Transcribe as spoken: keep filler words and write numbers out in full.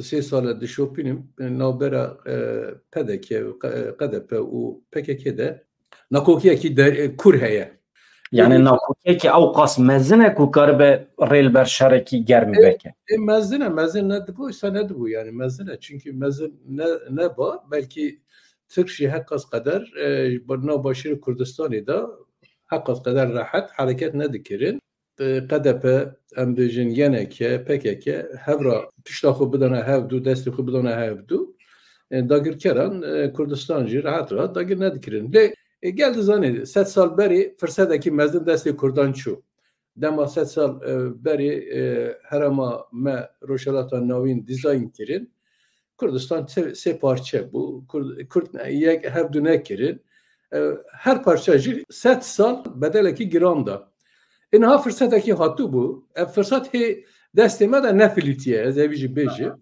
sê sal e dişopînim, e, navbera, e, P D K, Q-, e, Q D P û P K K de nakokiyekî de, e, kûr heye. Yani nakokiyekî ew qas mezin e ku karibe rê li ber şerekî germî veke. E, mezin e, mezin nedibû, îsa nedibû yani mezin e. Çünkü mezin ne, neba, belkî Tirk jî heqas qeder, e, ji nav başûrê Kurdistanê de heqas qeder rehet hereket nedikirin. E, Q D P, em bêjin Y N K, P K K, hevra pişta xwe bidana hevdu, destê xwe bidana hevdu. E, dagirkeran, e, Kurdistan jî rehet rehet dagir nedikirin. Lê, e, gel dizanê, sed sal berê firsetekî mezin destê Kurdan çû. Dema sed sal, e, berê, e, herêma me Rojhilata Navîn dîzayn kirin. Kurdistan sê, sê parçe bû. Kurd, Kurd yek hevdu nekirin. E, her parça jî sed sal bedelekî giran da. Ê niha firsetekî hatibû. Ev firsat hê destê me de nefilîtiye. Ez evî jî bêjim.